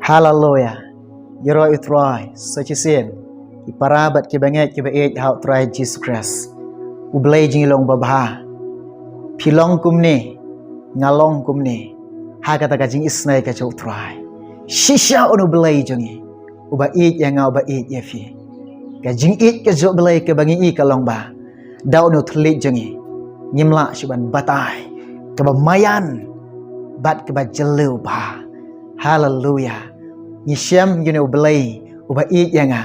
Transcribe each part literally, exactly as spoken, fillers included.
Haleluya. Ïaroh ïa u Trai sa shisien, ki para bad ki bangeit ki ba ïeit ha u Trai Jisu Khrist. U Blei jong ngi long babha. Phi long kumne, nga long kumne, ha kata ka jingisynei ka jong u Trai. Shisha un u Blei jong ngi, u ba ïeit ïa nga, u ba ïeit ïa phi. Ka jingïeit ka jong u Blei ka ba ngi i ka long ba da un u thylliej jong ngi, ngim lah shuh ban batai ka ba maïan bad ka ba jylliew bha. Haleluya. Ngi shem ïa une u Blei u ba ïeit ïa nga,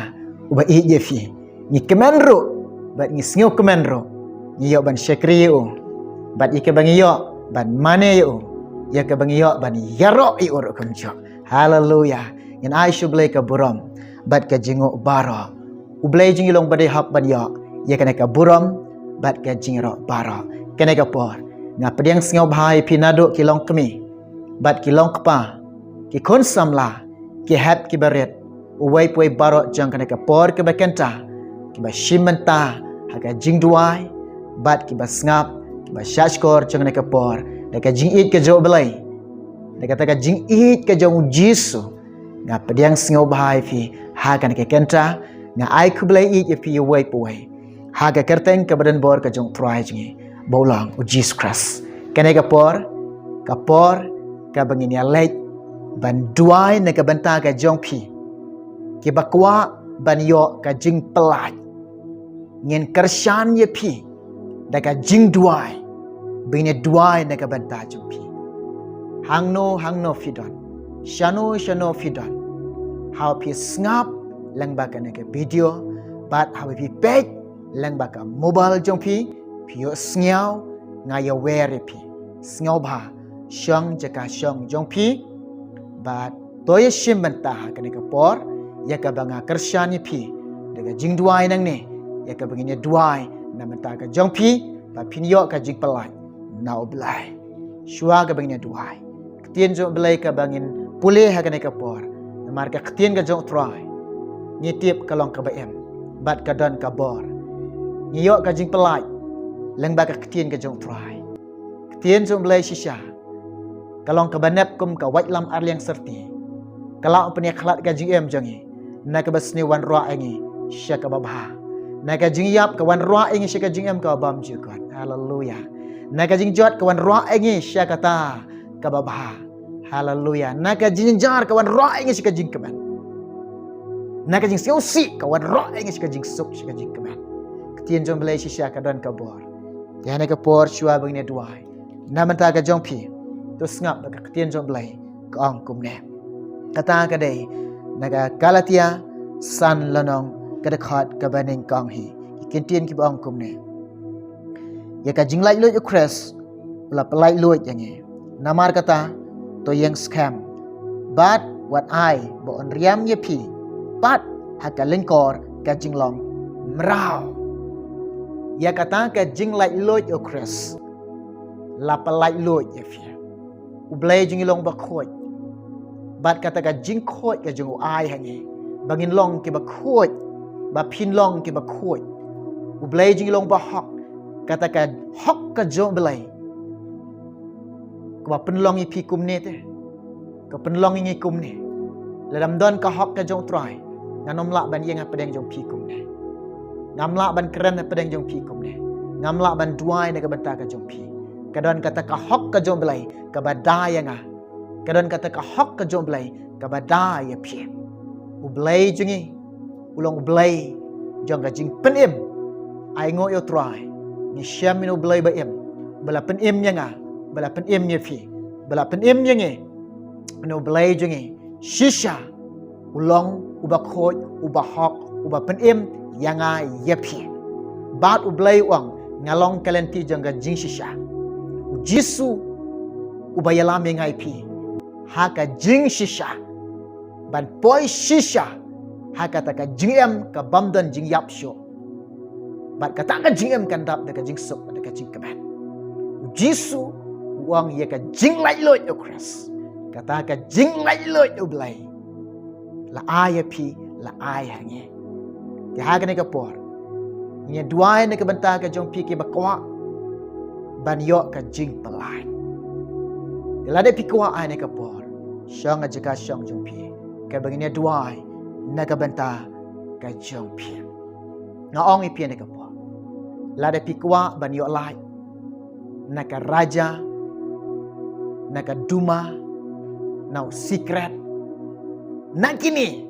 u ba ïeit ïa phi. Ngi kmen ruh bad ngi sngewkmen ruh, ngi ïoh ban shakri ïa u. Bad ïa ka ba ngi ïoh ban mane ïa u, ïa ka ba ngi ïoh ban ïaroh ïa u ruh kumjuh. Haleluya. Ngin ai sha u Blei ka burom bad ka jingnguh baroh. U Blei jong ngi long ba dei hok ban ïoh ïa kane ka burom bad ka jingïaroh baroh. Kane ka por nga pdiang sngewbha ïa phi naduh ki long kmie bad ki long kpa, ki khun samla, ki hep ki barit, uwei pa uwei baroh jong kane ka por ka ba kynta, ki ba shim bynta ha ka jingduwai bad ki ba sngap, ki ba shahshkor jong kane ka por da ka jingïeit ka jong u Blei, da kata ka jingïeit ka jong u Jisu. Nga pdiang sngewbha ïa phi ha kane ka kynta, nga ai khublei ïeit ïa phi uwei pa uwei ha ka kyrteng ka ba donbor ka jong u Trai jong ngi ba u long u Jisu Khrist. Kane ka por, ka por ka ba ngin ïaleit ban duwai na ka bynta ka jong phi, ki ba kwah ban ïoh ka jingpyllait. Ngin kyrshan ïa phi da ka jingduwai, ba ngin ïa duwai na ka bynta jong phi. Hangno hangno phi don, shano shano phi don, haba phi sngap lyngba kane ka video bad haba phi peit lyngba ka mobile jong phi, phi ïohsngew nga ïawer ïa phi. Sngewbha shong jaka shong jong phi bad to ïa shim bynta ha kane ka por ïa ka ba nga kyrshan ïa phi da ka jingduwai nangne, ïa ka ba ngin ïa duwai na bynta ka jong phi ba phin ïoh ka jingpyllait na u Blei. Shuwa ka ba ngin ïa duwai, ka ktien jong u Blei ka ba ngin pule ha kane ka por, namar ka ktien ka jong u Trai ngi tip ka long ka ba im bad ka don ka bor. Ngi ïoh ka jingpyllait lyngba ka ktien ka jong u Trai. Ktien jong u Blei shisha ka long ka ba nep kum ka waitlam arliang syrti, ka lah ban pynïakhlad ka jingim jong ngi. Na ka ba sniew wanrah ïa ngi sha ka ba bha, na ka jingïap ka wanrah ïa ngi sha ka jingim ka ba bymjukut. Haleluya. Na ka jingjot ka wanrah ïa ngi sha kata ka ba bha. Haleluya. Na ka jingjynjar ka wanrah ïa ngi sha ka jingkmen. Na ka jingsngewsih ka wanrah ïa ngi sha ka jingsuk, sha ka jingkmen. Ktien jong u Blei shisha ka don ka bor. Te ha kane ka por shuwa ba ngin ïa duwai na bynta ka jong phi, to sngap ba ka ktien jong u Blei ka ong kumne. Kata ka dei na ka Galatia san lynnong, ka dkhot ka ba nyngkong hi. Ki ktien ki ba ong kumne: Ïa ka jinglaitluid u Khrist u la pyllaitluid ïa ngi. Namar kata, to ïeng skhem bad wat ai ba un riam ïa phi pat ha ka lyngkor ka jinglong mraw. Ïa kata ka jinglaitluid u Khrist la pyllaitluid ïa phi. U Blei jong ngi long ba khuid. Bad kata ka jingkhuid ka jong u ai ha ngi ba ngin long ki ba khuid, ba phin long ki ba khuid. U Blei jong ngi long ba hok. Kata ka hok ka jong u Blei ka ba pynlong ïa phi kumne te, ka pynlong ïa ngi kumne. Lada ym don ka hok ka jong u Trai, ngan ym lah ban ïeng hapdeng jong phi kumne. Ngam lah ban kren hapdeng jong phi kumne. Ngam lah ban duwai na ka bynta ka jong phi. Ka don kata ka hok ka jong u Blei ka ba da ïa nga. Ka don kata ka hok ka jong u Blei ka ba da ïa phi. U Blei jong ngi u long u Blei jong ka jingpynim. Ai nguh ïa u Trai. Ngi shem ïa u Blei ba im, ba la pynim ïa nga, ba la pynim ïa phi, ba la pynim ïa ngi. Ïa u Blei jong ngi shisha u long u ba khuid, u ba hok, u ba pynim ïa nga ïa phi. Bad u Blei u ong, nga long ka lynti jong ka jingshisha. U Jisu u ba ïalam ïa nga ïa phi ha ka jingshisha, ban poi shisha ha kata ka jingim ka bym don jingïap shuh. Bad kata ka jingim kan dap da ka jingsuk, da ka jingkmen. U Jisu u ong ïa ka jinglaitluid u Khrist, kata ka jinglaitluid u Blei la ai ïa phi, la ai ha ngi. Te ha kane ka por ngin ïa duwai na ka bynta ka jong phi ki ba kwah ban ïoh ka jingpyllait. Te lada phi kwah ha kane ka por, shong ha jaka shong jong phi. Kaba ngin ïa duwai na ka bynta ka jong phi. Nga ong ïa phi ha kane ka por, lada phi kwah ban ïoh lait na ka raja, na ka duma, na u sikret, na kine,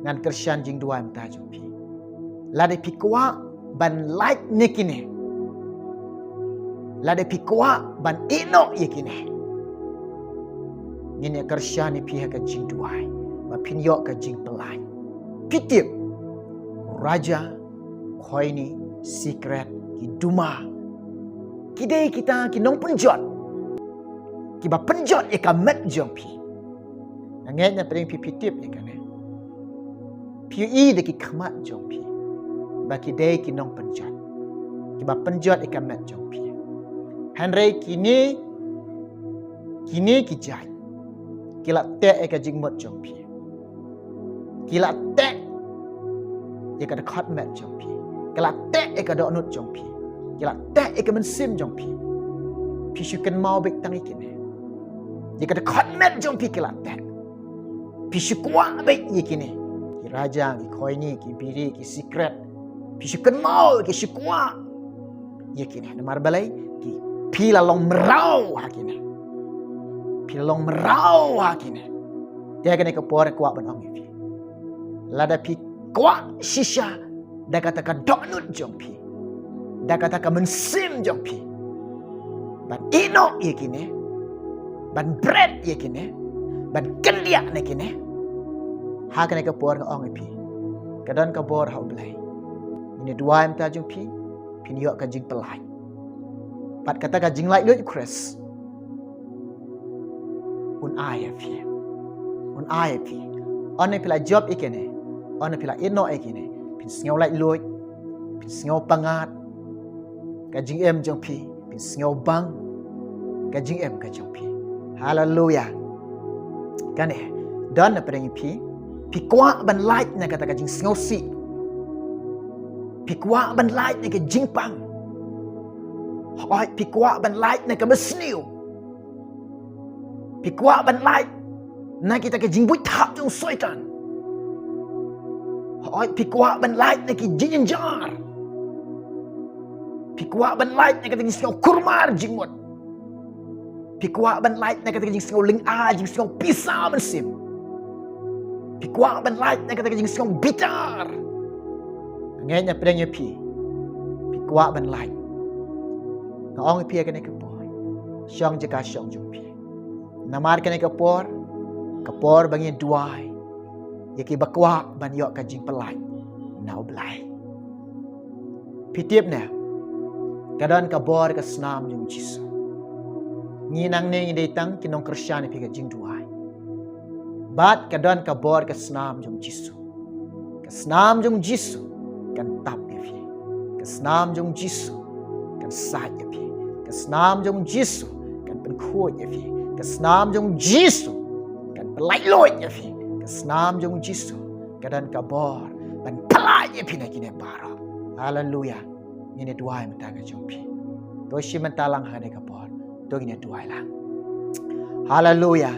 ngan kyrshan jingduwai mynta jong phi. Lada phi kwah ban lait na kine, lada phi kwah ban ïehnoh ïa kine, ngin ïa kyrshan ïa phi ha ka jingduwai ba phin ïoh ka jingpyllait. Phi tip, raja, khoini, sikret, ki duma, ki dei kita ki nongpynjot kiba pynjot ïa ka met jong phi. Nga ngeit na pdeng phi, phi tip ïa kane. Phi ïohi da ki khmat jong phi ba ki dei ki nongpynjot kiba pynjot ïa ka met jong phi. Hynrei kine, kine ki jait ki la teh ïa ka jingmut jong phi. Ki la teh ïa ka dkhot met jong phi. Ki la teh ïa ka dohnud jong phi. Ki la teh ïa ka mynsiem jong phi. Phi shu kynmaw beit tang ïa kine. Ïa ka dkhot met jong phi ki la teh. Phi shu kwah beit ïa kine. Ki raja, ki khoini, ki biri, ki sikret. Phi shu kynmaw, ki shu kwah ïa kine. Namar balei? Ki, phi la long mraw ha kine. Phi la long mraw ha kine. Te ha kane ka por nga kwah ban ong ïa phi, lada phi kwah shisha da kata ka dohnud jong phi, da kata ka mynsiem jong phi, ban ïehnoh ïa kine, ban bret ïa kine, ban kyndiah na kine, ha kane ka por nga ong ïa phi, ka don ka bor ha U Blei. Ngin ïa duwai mynta jong phi, phin ïoh ka jingpyllait. Bad kata ka jinglaitluid U Khrist un ai ïa phi. Un ai ïa phi. Ynda phi la jop ïa kine, ynda phi la ïehnoh ïa kine, phin sngew laitluid, phin sngew pyngngad ka jingim jong phi, phin sngew bang ka jingim ka jong phi. Haleluya. Kane don na pdeng phi, phi kwah ban lait na kata ka jingsngewsih. Phi kwah ban lait na ka jingpang. Hooid, phi kwah ban lait na ka mynsiem. Phi kwah ban lait na kita ki jingbuit thap jong u Soitan. Hooid, phi kwah ban lait na ki jingjynjar. Phi kwah ban lait na kita ki jingsngew kurmar jingmut. Phi kwah ban lait na kita ki jingsngew lynga, jingsngew pisa mynsiem. Phi kwah ban lait na kita ki jingsngew bitar. Nga ngeit na pdeng ïa phi, phi kwah ban lait. Nga ong ïa phi ha kane ka por, shong jaka shong jong phi. Namar kane ka por, ka por ba ngin duwai ïa kiba kwah ban ïoh ka jingpyllait na U Blei. Phi tip ne, ka don ka bor ka snam jong U Jisu. Ngi nangne ngi dei tang ki nongkyrshan ïa phi ka jingduwai. Bad ka don ka bor ka snam jong U Jisu. Ka snam jong U Jisu kan tap ïa phi. Ka snam jong U Jisu kan sait ïa phi. Ka snam jong U Jisu kan pynkhuid ïa phi. Ka snam jong U Jisu kan pyllait luid ïa phi. Ka snam jong U Jisu ka don ka bor ban pyllait ïa phi na kine baroh. Haleluya. Ngin ïa duwai mynta ka jong phi. To shim bynta lang ha kane ka por. To ngin ïa duwai lang. Haleluya.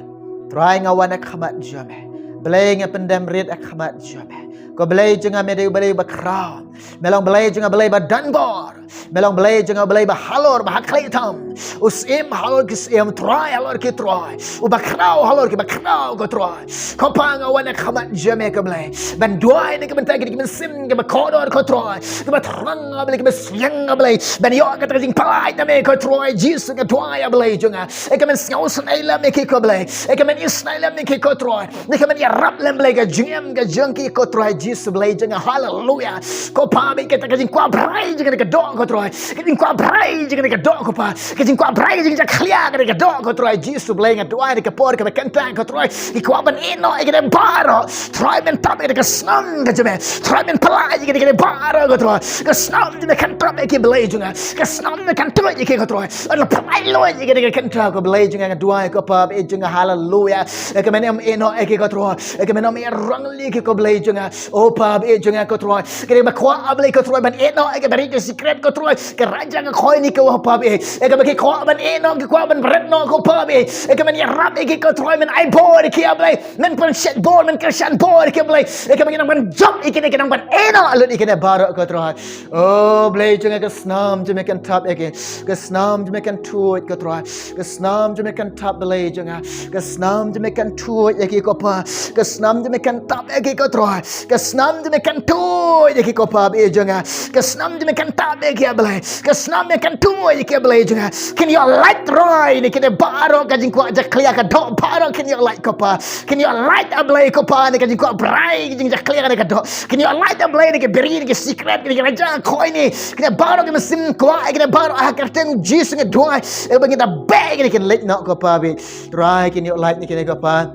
Trai, nga wan ha khmat jong me. Blei, nga pyndem rit ha khmat jong me. Ko Blei jong nga, me dei U Blei uba khraw. Me long Blei jong nga, Blei ba don bor. Me long Blei jong nga, Blei ba halor ba ha khlieh tam. U Syiem halor ki syiem, Trai halor ki trai. Uba khraw halor kiba khraw, ko Trai. Ko Pa, nga wan ha khmat jong me, ko Blei, ban duwai na ka bynta kine ki mynsiem kiba kordor, ko Trai, kiba thrang, ko Blei, kiba sliang, ko Blei, ban ïoh kata ka jingpyllait na me, ko Trai Jisu. Nga duwai, ko Blei jong nga, ïa ka men sngewsynei lem ïa ki, ko Blei, ïa ka men isynei lem ïa ki, ko Trai, ïa ka men ïarap lem, Blei, ka jingim ka jong ki, ko Trai Jisu, Blei jong nga. Haleluya. Ko Pa, bad kata ka jingkwah brai jong kane ka doh, ko Trai, ka jingkwah brai jong kane ka doh, ko Pa, ka jingkwah brai jong ka jakhlia kane ka doh, ko Trai Jisu. Blei, nga duwai ha kane ka por kaba kynta, ko Trai, ki kwah ban ïehnoh ïa kine baroh, Trai, men tap ïa ka snam ka jong me. Trai, men pyllait ïa kine baroh, ko Trai. Ka snam jong me kan tap ïa ki, Blei jong nga. Ka snam jong me kan tap ïa ki, ko Trai. Ynda pyllait luid ïa kine ki kynta, ko Blei jong nga, nga duwai, ko Pa, bad jong nga. Haleluya. Ïa ka men ym ïehnoh ïa ki, ko Trai. Ïa ka men ym ïarangli ïa ki, ko Blei jong nga. O Pa baieit jong nga ko Trai, kine ba kwah A Blei ko Trai ban ïeh noh ïa ka bariat ka secret ko Trai, ka raja ka khoi ne kawei, O Pa baieit. Ïa kaba ki kwah ban ïeh noh, ki kwah ban bret noh ko Pa baieit. Ïa kaba men ïarap ïa ki ko Trai, men ai bor ïa ki A Blei, men pynshet bor, men kyrshan bor ïa ki A Blei. Ïa kaba ki nang ban jop ïa kine, ki nang ban ïeh noh lut ïa kine baroh ko Trai. O Blei jong nga, ka snam jong me kan tap ïa ki, ka snam jong me kan tuid ko Trai. Ka snam jong me kan tap Blei jong nga. Ka snam jong me kan tuid ïa ki ko Pa. Ka snam jong me kan tap ïa ki ko Trai. Ka snam jong me kan tuid ïa ki ko Pa baieit jong nga. Ka snam jong me kan tap ïa ki A Blei. Ka snam jong me kan tuid ïa ki A Blei jong nga. Kin ïoh lait Trai na kine baroh ka jingkwah jakhlia ka doh baroh, kin ïoh lait ko Pa. Kin ïoh lait A Blei ko Pa na ka jingkwah brai, ka jingjakhlia ka doh. Kin ïoh lait A Blei na ka bri, na ka secret, na ka raja khoi ne. Kine baroh ki mynsiem kwah, kine baroh ha ka kyrteng Jisu nga duwai. Ïa ba ngi da beh kine kin leit noh ko Pa baieit. Trai kin ïoh lait na kine ko Pa.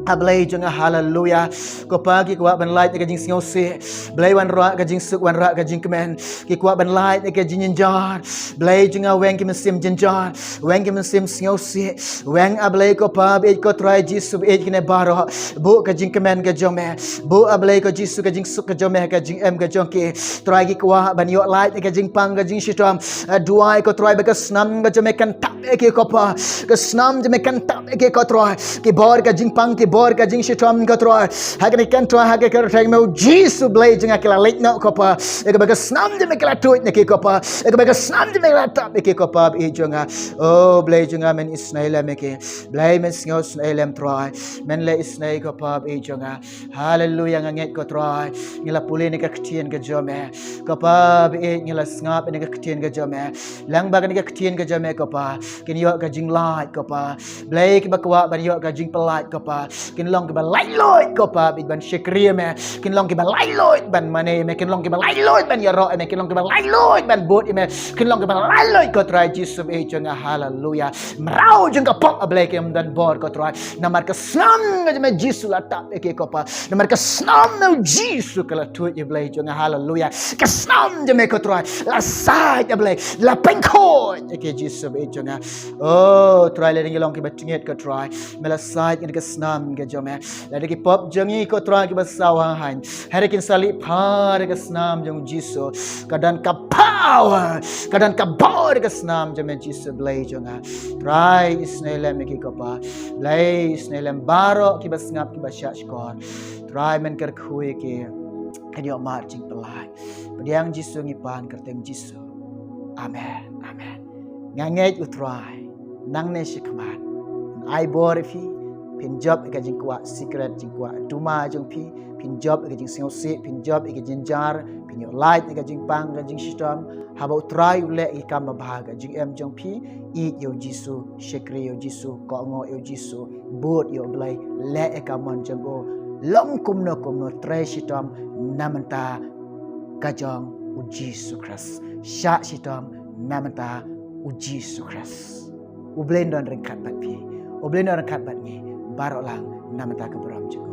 A Blei jong nga, haleluya. Ko Pa, ki kwah ban lait na ka jingsngewsih, Blei, wanrah ka jingsuk, wanrah ka jingkmen. Ki kwah ban lait na ka jingjynjar, Blei jong nga, weng ki mynsiem jynjar, weng ki mynsiem sngewsih. Weng A Blei ko Pa baieit, ko Trai Jisu baieit, kine baroh. Buh ka jingkmen ka jong me. Buh A Blei ko Jisu ka jingsuk ka jong me, ka jingem ka jong ki. Trai ki kwah ban ïoh lait na ka jingpang ka jingshitom. Nga duwai ko Trai ba ka snam ka jong me kan tap ïa ki ko Pa. Ka snam jong me kan tap ïa ki ko Trai. Ki bor ka jingpang, ki bor ka jingshitom ko Trai. Ha kane ka kynta, ha ka kyrteng me u Jisu Blei jong nga, ki la leit noh ko Pa. Ïa kaba ka snam jong me ka la tuid na ki ko Pa. Ïa kaba ka snam jong me ka la tap ïa ki ko Pa baieit jong nga. O Blei jong nga, men isynei lem ïa ki. Blei, men sngewsynei lem Trai. Men leh isynei ko Pa baieit jong nga. Haleluya, nga ngeit ko Trai. Ngi la pule na ka ktien ka jong me. Ko Pa baieit, ngi la sngap na ka ktien ka jong me. Lang ba kane ka ktien ka jong me ko Pa, kin ïoh ka jinglait ko Pa. Blei, kiba kwah ban ïoh ka jingpyllait ko Pa, kin long kiba laitluid ko Pa baieit ban shakri ïa me. Kin long kiba laitluid ban mane ïa me. Kin long kiba laitluid ban ïaroh ïa me. Kin long kiba laitluid ban bud ïa me. Kin long kiba laitluid ko Trai Jisu baieit jong nga, haleluya. Mraw jong ka pop A Blei kim don bor ko Trai. Namar ka snam ka jong me Jisu la tap ïa ki ko Pa. Namar ka snam me u Jisu ka la tuid ïa Blei jong nga, haleluya. Ka snam jong me ko Trai la sait A Blei, la pynkhuid ïa ki Jisu baieit jong nga. O Trai, lada ngi long kiba tyngeh ko Trai, me la sait ïa ka snam ka jong me. Lada ki pop jong ngi ko Trai kiba sawa hain, hynrei kin sa lih phar ïa ka snam jong Jisu. Ka don ka power, ka don ka bor ïa ka snam jong me Jisu Blei jong nga. Trai, isynei lem ïa ki ko Pa. Blei, isynei lem baroh kiba sngap, kiba shahshkor. Trai, men kyrkhu ïa ki. Kin ïoh mad jingpyllait. Pdiang Jisu ngi pan, kyrteng Jisu. Amen. Amen. Nga ngeit u Trai nangne shakhmat un ai bor ïa phi. Phin jop ïa ka jingkwah secret, jingkwah duma jong phi. Phin jop ïa ka jingsngewsih, phin jop ïa ka jingjynjar, phin ïoh lait ïa ka jingpang ka jingshitom. Haba u Trai u leh ïa ki kam babha ha ka jingim jong phi, ïeit ïa u Jisu, shakri ïa u Jisu, kohnguh ïa u Jisu, bud ïa u Blei, leh ïa ka mon jong u. Long kumno kumno, trei shitom na bynta ka jong u Jisu Khrist. Shah shitom na bynta u Jisu Khrist. U Blei un don ryngkat bad phi. U Blei un don ryngkat bad ngi baroh lang na bynta ka burom jong u.